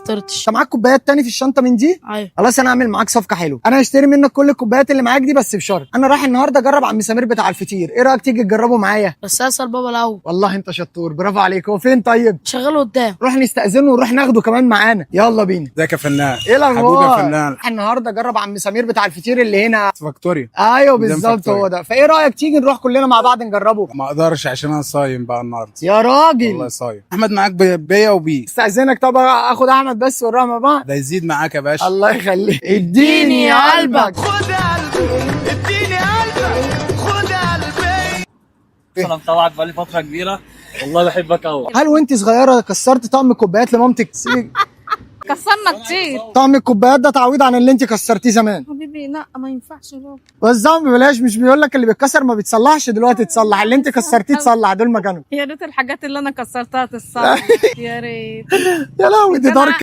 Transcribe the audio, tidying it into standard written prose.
فطرتش. انت معاك كوبايات تاني في الشنطة من دي؟ ايوه. خلاص انا هعمل معاك صفقة حلوة، انا هشتري منك كل الكوبايات اللي معاك دي بس بشرط، انا رايح النهارده اجرب عم سمير بتاع الفطير، ايه رايك تيجي تجربه معايا؟ بس اسال بابا الاول. والله انت شطور، برافو عليك. هو فين طيب؟ شغله قدام. روح نستأذنه ونروح ناخده كمان معانا، يلا بينا. ازيك يا فنان؟ ايه الاخبار؟ حبيبي يا فنان. رايح النهارده اجرب عم سمير بتاع الفطير اللي هنا. فاكتوريا. ايوه قدام بالظبط فاكتوريا. هو ده. فايه رايك تيجي نروح كلنا مع بعض نجربه؟ ما اقدرش عشان انا صايم بقى النهارده. يا راجل والله صايم. احمد معاك بيا وبي. استأذنك، طب اخد احمد بس ونروح مع بعض. ده يزيد معاك يا باشا. الله يخليك. اديني قلبك. انا متابعك بقالي فترة كبيرة، والله بحبك قوي. هل وانت صغيرة كسرت طقم كوبايات لمامتك؟ كسرنا كتير. طقم الكوبايات ده تعويض عن اللي انت كسرتيه زمان. حبيبي لا ما ينفعش بابا. بس ده ببلاش، مش بيقول لك اللي بيتكسر ما بيتصلحش؟ دلوقتي اتصلح، اللي انت كسرتيه اتصلح، دول مكانه. يا ريت الحاجات اللي انا كسرتها تتصلح، يا ريت. يا لهوي دي ده أنا dark.